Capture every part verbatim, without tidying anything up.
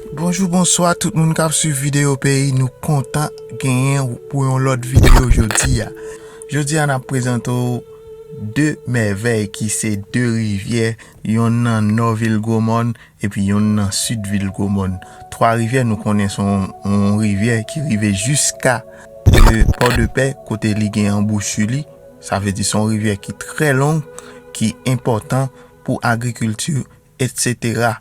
Bonjou, bonswa tout moun k ap swiv videyo peyi. Nou kontan genyen w pou yon lòt videyo jodi a. Jodi a, n ap prezante w de mèvèy ki se de rivyè, yonn nan nò vil Gwomòn epi yonn nan sid vil Gwomòn. Twa Rivyè, nou konnen se yon, yon rivyè ki rive jiska, e, Pòdepè, kote li gen anbouchi li. Sa vle di se yon rivyè ki trè long, ki enpòtan pou agrikilti, etsetera.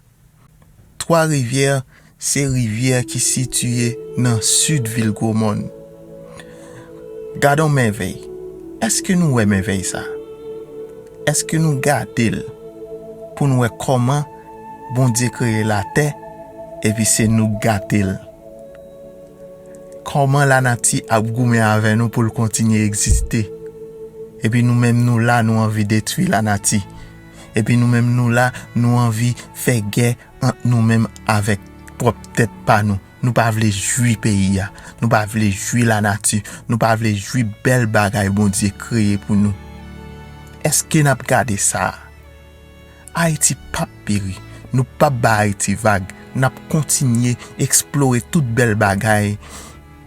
Twa Rivyè se rivyè ki sitiye nan sid vil Gwomòn. Gade yon mèvèy. Èske nou wè mèvèy sa? Èske nou gade l pou n wè kòman Bondye kreye latè, epi se nou k gate l? Kòman lanati ap goumen avè nou pou l kontinye egziste? Epi nou menm nou la, nou anvi detwi lanati. Epi nou menm nou la, nou anvi fè gè ant nou menm avèk pwòp tèt pa nou. Nou pa vle jwi peyi a. Nou pa vle jwi lanati. Nou pa vle jwi bèl bagay Bondye kreye pou nou. Èske n ap gade sa? Ayiti p ap peri. Nou p ap ba Ayiti vag. N ap kontinye eksplore tout bèl bagay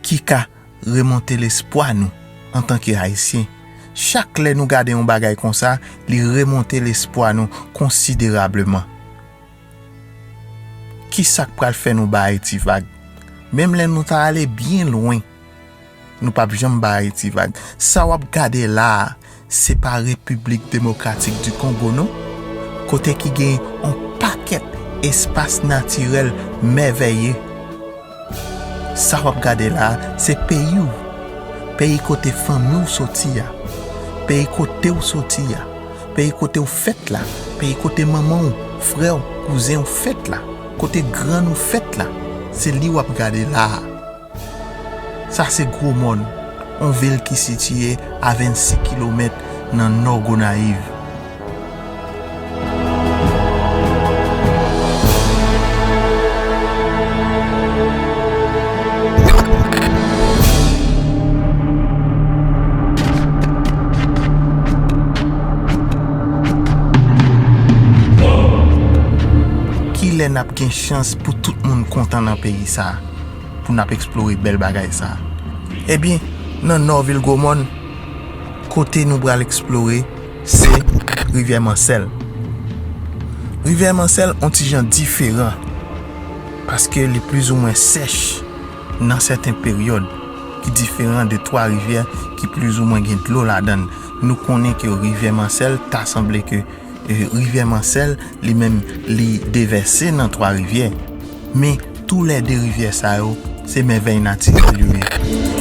ki ka remonte lespwa nou antanke Ayisyen. Chak lè nou gade yon bagay konsa, li remonte lespwa nou konsiderableman. Kisa k pral fè nou ba Ayiti vag? Menm lè nou ta ale byen lwen, nou p ap janm ba Ayiti vag. Sa w ap gade la a, se pa Repiblik Demokratik di Kongo, non, kote ki gen yon pakèt espas natirèl mèvèye. Sa w ap gade la a, se peyi w. Peyi kote fanmi w soti a. Peyi kote w soti a. Peyi kote w fèt la. Peyi kote manman w, frè w, kouzen w fèt la. Kote grann ou fèt la. Se li w ap gade la a. Sa se Gwomòn, yon vil ki sitiye a vennsis kilomèt nan nò Gonayiv. Kilè n ap gen chans pou tout moun kontan nan peyi sa a, pou n ap eksplore bèl bagay sa a? Ebyen, nan nò vil Gwomòn, kote nou pral eksplore, se Rivyè Mansèl. Rivyè Mansèl on ti jan diferan, paske li plizoumwen sèch nan sèten peryòd, ki diferan de Twa Rivyè ki plizoumwen gen dlo ladan l. Nou konnen ke Rivyè Mansèl, ta sanble ke, e, Rivyè Mansèl, li menm, li devèse nan Twa Rivyè. Men toulède rivyè sa yo, se mèvèy natirèl yo ye.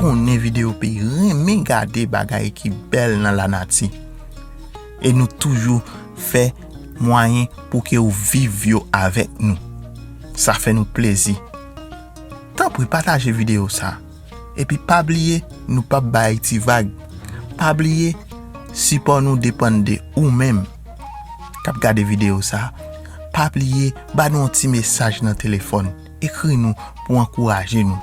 Konnen Videyo Peyi renmen gade bagay ki bèl nan lanati. E nou toujou fè mwayen pou ke w viv yo avèk nou. Sa fè nou plezi. Tanpri pataje videyo sa. Epi pa bliye, nou p ap bay Ayiti vag. Pa bliye, sipò nou depann de ou menm k ap gade videyo sa. Pa bliye, ba nou yon ti mesaj nan telefòn. Ekri nou pou ankouraje nou.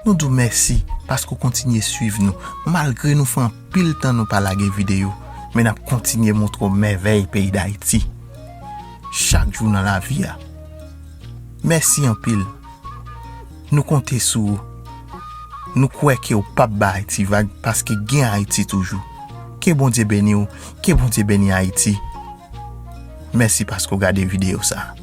Nou di w mèsi paske w kontinye swiv nou. Malgre nou fè anpil tan nou pa lage videyo, men n ap kontinye montre w mèvèy peyi Dayiti. Chak jou nan lavi a. Mèsi anpil. Nou konte sou ou. Nou kwè ke w p ap ba Ayiti vag paske gen Ayiti toujou. Ke Bondye beni w, ke Bondye beni Ayiti. Mèsi paske w gade videyo sa.